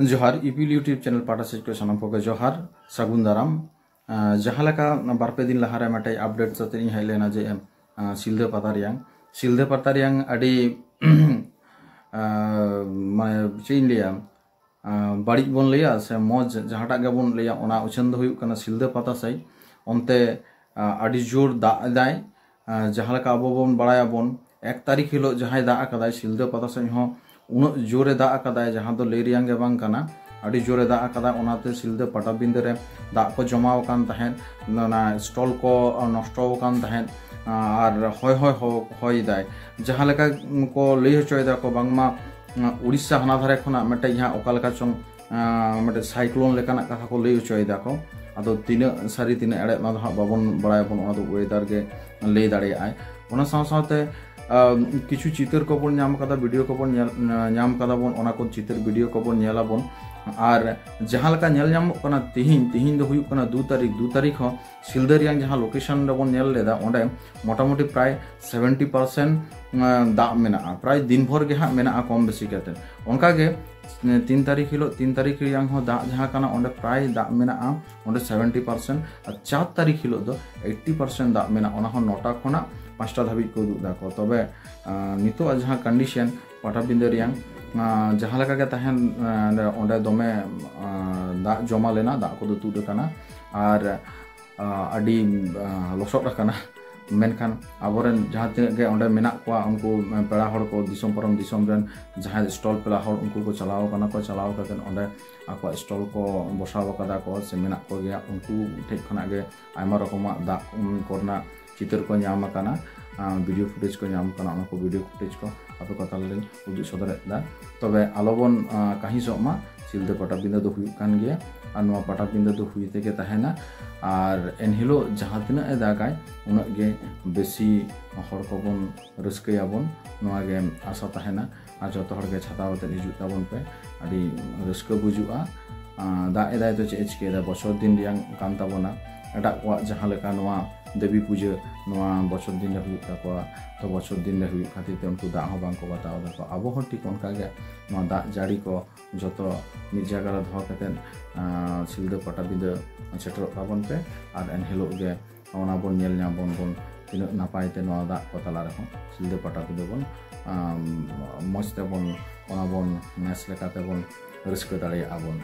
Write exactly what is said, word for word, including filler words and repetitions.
ᱡᱚᱦᱟᱨ, ᱤᱯᱤᱞ YouTube channel ᱯᱟᱦᱴᱟ ᱥᱮᱫ ᱠᱷᱚᱱ ᱥᱟᱱᱟᱢ ᱠᱚᱜᱮ ᱡᱚᱦᱟᱨ, ᱥᱟᱹᱜᱩᱱ ᱫᱟᱨᱟᱢ᱾ ᱟᱸ, ᱡᱟᱦᱟᱸ ᱞᱮᱠᱟ ᱵᱟᱨ ᱯᱮ ᱫᱤᱱ ᱞᱟᱦᱟᱨᱮ ᱢᱤᱫᱴᱮᱡ update ᱥᱟᱛᱮ ᱤᱧ ᱦᱮᱡ ᱞᱮᱱᱟ ᱡᱮ, ᱟᱸ, ᱥᱤᱞᱫᱟᱹ ᱯᱟᱛᱟ ᱨᱮᱭᱟᱝ, ᱥᱤᱞᱫᱟᱹ ᱯᱟᱛᱟ ᱨᱮᱭᱟᱝ ᱟᱹᱰᱤ, ᱟᱸ, ᱢᱟᱱᱮ ᱪᱮᱫ ᱤᱧ ᱞᱟᱹᱭᱟ, ᱟᱸ, ᱵᱟᱹᱲᱤᱡ ᱵᱚᱱ ᱞᱟᱹᱭᱟ ᱥᱮ ᱢᱚᱡᱽ ᱡᱟᱦᱟᱸᱴᱟᱜ ᱜᱮᱵᱚᱱ ᱞᱟᱹᱭᱟ, ᱚᱱᱟ ᱩᱪᱷᱟᱹᱱ ᱫᱚ ᱦᱩᱭᱩᱜ ᱠᱟᱱᱟ ᱥᱤᱞᱫᱟᱹ ᱯᱟᱛᱟ ᱥᱟᱭ᱾ ᱚᱱᱛᱮ, ᱟᱸ, ᱟᱹᱰᱤ ᱡᱳᱨ ᱫᱟᱜ ᱮᱫᱟᱭ᱾ ᱟᱸ, ᱡᱟᱦᱟᱸ ᱞᱮᱠᱟ ᱟᱵᱚ ᱵᱚᱱ ᱵᱟᱲᱟᱭᱟᱵᱚᱱ, ᱮᱠ ᱛᱟᱹᱨᱤᱠᱷ ᱦᱤᱞᱳᱜ ᱡᱟᱦᱟᱸᱭ ᱫᱟᱜ ᱟᱠᱟᱫᱟᱭ, ᱥᱤᱞᱫᱟᱹ ᱯᱟᱛᱟ ᱥᱮᱫ ᱦᱚᱸ ᱩᱱᱟᱹᱜ ᱡᱳᱨᱮ ᱫᱟᱜ ᱟᱠᱟᱫᱟᱭ, ᱡᱟᱦᱟᱸ ᱫᱚ ᱞᱟᱹᱭ ᱨᱮᱭᱟᱝ ᱜᱮ ᱵᱟᱝ ᱠᱟᱱᱟ᱾ ᱟᱹᱰᱤ ᱡᱳᱨᱮ ᱫᱟᱜ ᱟᱠᱟᱫᱟ, ᱚᱱᱟᱛᱮ ᱥᱤᱞᱫᱟᱹ ᱯᱟᱴᱟᱵᱤᱸᱫᱟᱹ ᱨᱮ ᱫᱟᱜ ᱠᱚ ᱡᱚᱢᱟᱣ ᱟᱠᱟᱱ ᱛᱟᱦᱮᱸᱫ, ᱚᱱᱟ stall ᱠᱚ ᱱᱚᱥᱴᱚ ᱟᱠᱟᱱ ᱛᱟᱦᱮᱸᱫ, ᱟᱨ ᱦᱚᱭ ᱦᱚᱭ ᱦᱚ-, ᱦᱚᱭ ᱫᱟᱭ᱾ ᱡᱟᱦᱟᱸ ᱞᱮᱠᱟ ᱠᱚ ᱞᱟᱹᱭ ᱦᱚᱪᱚᱭᱮᱫᱟ ᱠᱚ, ᱵᱟᱝᱢᱟ ᱩᱲᱤᱥᱥᱟ ᱦᱟᱱᱟ ᱫᱷᱟᱨᱮ ᱠᱷᱚᱱᱟᱜ ᱢᱤᱫᱴᱮᱡ ᱦᱟᱸᱜ ᱚᱠᱟ ᱞᱮᱠᱟ ᱪᱚᱝ, ᱟᱸ, ᱢᱤᱫᱴᱮᱡ cyclone ᱞᱮᱠᱟᱱᱟᱜ ᱠᱟᱛᱷᱟ ᱠᱚ ᱞᱟᱹᱭ ᱦᱚᱪᱚᱭᱮᱫᱟ ᱠᱚ᱾ ᱟᱫᱚ ᱛᱤᱱᱟᱹᱜ ᱥᱟᱹᱨᱤ ᱛᱤᱱᱟᱹᱜ ᱮᱲᱮ, ᱚᱱᱟ ᱫᱚ ᱦᱟᱸᱜ ᱵᱟᱵᱚᱱ ᱵᱟᱲᱟᱭᱟᱵᱚᱱ, ᱚᱱᱟ ᱫᱚ weather ᱜᱮ ᱞᱟᱹᱭ ᱫᱟᱲᱮᱭᱟᱜᱼᱟᱭ᱾ ᱚᱱᱟ ᱥᱟᱶ ᱥᱟᱶᱛᱮ, ᱟᱸ, ᱠᱤᱪᱷᱩ ᱪᱤᱛᱟᱹᱨ ᱠᱚᱵᱚᱱ ᱧᱟᱢ ᱠᱟᱫᱟ, video ᱠᱚᱵᱚᱱ ᱧᱮᱞ, ᱧᱟᱢ ᱠᱟᱫᱟ ᱵᱚᱱ, ᱚᱱᱟ ᱠᱚ ᱪᱤᱛᱟᱹᱨ video ᱠᱚᱵᱚᱱ ᱧᱮᱞᱟᱵᱚᱱ᱾ ᱟᱨ ᱡᱟᱦᱟᱸ ᱞᱮᱠᱟ ᱧᱮᱞ ᱧᱟᱢᱚᱜ ᱠᱟᱱᱟ ᱛᱤᱦᱤᱧ, ᱛᱤᱦᱤᱧ ᱫᱚ ᱦᱩᱭᱩᱜ ᱠᱟᱱᱟ ᱫᱩ ᱛᱟᱹᱨᱤᱠᱷ, ᱫᱩ ᱛᱟᱹᱨᱤᱠᱷ ᱦᱚᱸ ᱥᱤᱞᱫᱟᱹ ᱨᱮᱭᱟᱜ ᱡᱟᱦᱟᱸ location ᱨᱮᱵᱚᱱ ᱧᱮᱞ ᱞᱮᱫᱟ, ᱚᱸᱰᱮ ᱢᱚᱴᱟᱢᱩᱴᱤ ᱯᱨᱟᱭ seventy percent, ᱟᱸ, ᱫᱟᱜ ᱢᱮᱱᱟᱜᱼᱟ, ᱯᱨᱟᱭ ᱫᱤᱱ ᱵᱷᱳᱨ ᱜᱮ ᱦᱟᱸᱜ ᱢᱮᱱᱟᱜᱼᱟ ᱠᱚᱢ ᱵᱮᱥᱤ ᱠᱟᱛᱮ᱾ ᱚᱱᱠᱟᱜᱮ, ᱛᱤᱱ ᱛᱟᱹᱨᱤᱠᱷ ᱦᱤᱞᱳᱜ, ᱛᱤᱱ ᱛᱟᱹᱨᱤᱠᱷ ᱨᱮᱭᱟᱜ ᱦᱚᱸ ᱫᱟᱜ ᱡᱟᱦᱟᱸ ᱠᱟᱱᱟ, ᱚᱸᱰᱮ ᱯᱨᱟᱭ ᱫᱟᱜ ᱢᱮᱱᱟᱜᱼᱟ, ᱚᱸᱰᱮ seventy percent᱾ ᱟᱨ ᱪᱟᱨ ᱛᱟᱹᱨᱤᱠᱷ ᱦᱤᱞᱳᱜ ᱫᱚ eighty percent ᱫᱟᱜ ᱢᱮᱱᱟᱜᱼᱟ, ᱚᱱᱟ ᱦᱚᱸ ᱱᱚᱴᱟ ᱠᱷᱚᱱᱟᱜ ᱯᱟᱸᱪᱴᱟ ᱫᱷᱟᱹᱵᱤᱡ ᱠᱚ ᱩᱫᱩᱜ ᱫᱟ ᱠᱚ᱾ ᱛᱚᱵᱮ, ᱟᱸ, ᱱᱤᱛᱚᱜ ᱟᱜ ᱡᱟᱦᱟᱸ condition ᱯᱟᱴᱟᱵᱤᱸᱫᱟᱹ ᱨᱮᱭᱟᱝ, ᱟᱸ, ᱡᱟᱦᱟᱸ ᱞᱮᱠᱟ ᱜᱮ ᱛᱟᱦᱮᱱ, ᱟᱸ, ᱚᱸᱰᱮ ᱫᱚᱢᱮ, ᱟᱸ, ᱫᱟᱜ ᱡᱚᱢᱟ ᱞᱮᱱᱟ, ᱫᱟᱜ ᱠᱚᱫᱚ ᱛᱩᱫ ᱟᱠᱟᱱᱟ᱾ ᱟᱨ, ᱟᱸ, ᱟᱹᱰᱤ, ᱟᱸ, ᱞᱚᱥᱚᱫ ᱟᱠᱟᱱᱟ᱾ ᱢᱮᱱᱠᱷᱟᱱ ᱟᱵᱚᱨᱮᱱ ᱡᱟᱦᱟᱸ ᱛᱤᱱᱟᱹᱜ ᱜᱮ ᱚᱸᱰᱮ ᱢᱮᱱᱟᱜ ᱠᱚᱣᱟ, ᱩᱱᱠᱩ ᱯᱮᱲᱟ ᱦᱚᱲ ᱠᱚ, ᱫᱤᱥᱚᱢ ᱯᱟᱨᱚᱢ ᱫᱤᱥᱚᱢ ᱨᱮᱱ ᱡᱟᱦᱟᱸᱭ stall ᱯᱮᱲᱟ ᱦᱚᱲ, ᱩᱱᱠᱩ ᱠᱚ ᱪᱟᱞᱟᱣ ᱟᱠᱟᱱᱟ ᱠᱚ, ᱪᱟᱞᱟᱣ ᱠᱟᱛᱮᱫ ᱚᱸᱰᱮ ᱟᱠᱚᱣᱟᱜ stall ᱠᱚ ᱵᱚᱥᱟᱣ ᱟᱠᱟᱫᱟ ᱠᱚ ᱥᱮ ᱢᱮᱱᱟᱜ ᱠᱚᱜᱮᱭᱟ, ᱩᱱᱠᱩ ᱴᱷᱮᱡ ᱠᱷᱚᱱᱟᱜ ᱜᱮ ᱟᱭᱢᱟ ᱨᱚᱠᱚᱢᱟᱜ ᱫᱟᱜ, ᱩᱸ, ᱠᱚᱨᱮᱱᱟᱜ ᱪᱤᱛᱟᱹᱨ ᱠᱚ ᱧᱟᱢ ᱟᱠᱟᱱᱟ, ᱟᱸ, video footage ᱠᱚ ᱧᱟᱢ ᱟᱠᱟᱱᱟ, ᱚᱱᱟ ᱠᱚ video footage ᱠᱚ ᱟᱯᱮ ᱠᱚ ᱛᱟᱞᱟ ᱨᱮᱧ ᱩᱫᱩᱜ ᱥᱚᱫᱚᱨᱮᱫ ᱫᱟ᱾ ᱛᱚᱵᱮ ᱟᱞᱚᱵᱚᱱ, ᱟᱸ, ᱠᱟᱹᱦᱤᱥᱚᱜ ᱢᱟ, ᱥᱤᱞᱫᱟᱹ ᱯᱟᱴᱟᱵᱤᱸᱫᱟᱹ ᱫᱚ ᱦᱩᱭᱩᱜ ᱠᱟᱱ ᱜᱮᱭᱟ ᱟᱨ ᱱᱚᱣᱟ ᱯᱟᱴᱟᱵᱤᱸᱫᱟᱹ ᱫᱚ ᱦᱩᱭ ᱛᱮᱜᱮ ᱛᱟᱦᱮᱱᱟ᱾ ᱟᱨ ᱮᱱᱦᱤᱞᱳᱜ ᱡᱟᱦᱟᱸ ᱛᱤᱱᱟᱹᱜ ᱮ ᱫᱟᱜᱟᱭ, ᱩᱱᱟᱹᱜ ᱜᱮ ᱵᱮᱥᱤ ᱦᱚᱲ ᱠᱚᱵᱚᱱ ᱨᱟᱹᱥᱠᱟᱹᱭᱟᱵᱚᱱ, ᱱᱚᱣᱟ ᱜᱮ ᱟᱥᱟ ᱛᱟᱦᱮᱱᱟ᱾ ᱟᱨ ᱡᱚᱛᱚ ᱦᱚᱲ ᱜᱮ ᱪᱷᱟᱛᱟ ᱠᱟᱛᱮᱫ ᱦᱤᱡᱩᱜ ᱛᱟᱵᱚᱱ ᱯᱮ, ᱟᱹᱰᱤ ᱨᱟᱹᱥᱠᱟᱹ ᱵᱩᱡᱩᱜᱼᱟ᱾ ᱟᱸ, ᱫᱟᱜ ᱮᱫᱟᱭ ᱛᱚ ᱪᱮᱫ ᱮ ᱪᱤᱠᱟᱹᱭᱮᱫᱟ, ᱵᱚᱪᱷᱚᱨ ᱫᱤᱱ ᱨᱮᱭᱟᱝ ᱠᱟᱱ ᱛᱟᱵᱚᱱᱟ᱾ ᱮᱴᱟᱜ ᱠᱚᱣᱟᱜ ᱡᱟᱦᱟᱸ ᱞᱮᱠᱟ ᱱᱚᱣᱟ ᱫᱮᱵᱤ ᱯᱩᱡᱟᱹ ᱱᱚᱣᱟ ᱵᱚᱪᱷᱚᱨ ᱫᱤᱱ ᱨᱮ ᱦᱩᱭᱩᱜ ᱛᱟᱠᱚᱣᱟ᱾ ᱛᱚ ᱵᱚᱪᱷᱚᱨ ᱫᱤᱱ ᱨᱮ ᱦᱩᱭᱩᱜ ᱠᱷᱟᱹᱛᱤᱨ ᱛᱮ ᱩᱱᱠᱩ ᱫᱟᱜ ᱦᱚᱸ ᱵᱟᱝ ᱠᱚ ᱵᱟᱛᱟᱣ ᱫᱟᱠᱚ᱾ ᱟᱵᱚ ᱦᱚᱸ ᱴᱷᱤᱠ ᱚᱱᱠᱟ ᱜᱮ ᱱᱚᱣᱟ ᱫᱟᱜ ᱡᱟᱹᱲᱤ ᱠᱚ ᱡᱚᱛᱚ ᱢᱤᱫ ᱡᱟᱭᱜᱟ ᱨᱮ ᱫᱚᱦᱚ ᱠᱟᱛᱮᱫ, ᱟᱸ, ᱥᱤᱞᱫᱟᱹ ᱯᱟᱴᱟᱵᱤᱸᱫᱟᱹ ᱥᱮᱴᱮᱨᱚᱜ ᱛᱟᱵᱚᱱ ᱯᱮ᱾ ᱟᱨ ᱮᱱᱦᱤᱞᱳᱜ ᱜᱮ ᱚᱱᱟ ᱵᱚᱱ ᱧᱮᱞ ᱧᱟᱢ ᱵᱚᱱ, ᱵᱚᱱ ᱛᱤᱱᱟᱹᱜ ᱱᱟᱯᱟᱭ ᱛᱮ ᱱᱚᱣᱟ ᱫᱟᱜ ᱠᱚ ᱛᱟᱞᱟ ᱨᱮᱦᱚᱸ ᱥᱤᱞᱫᱟᱹ ᱯᱟᱴᱟᱵᱤᱸᱫᱟᱹ ᱵᱚᱱ, ᱟᱸ, ᱢᱚᱡᱽ ᱛᱮᱵᱚᱱ, ᱚᱱᱟ ᱵᱚᱱ ᱱᱮᱥ ᱞᱮᱠᱟᱛᱮ ᱵᱚᱱ ᱨᱟᱹᱥᱠᱟᱹ ᱫᱟᱲᱮᱭᱟᱜᱼᱟ ᱵᱚᱱ᱾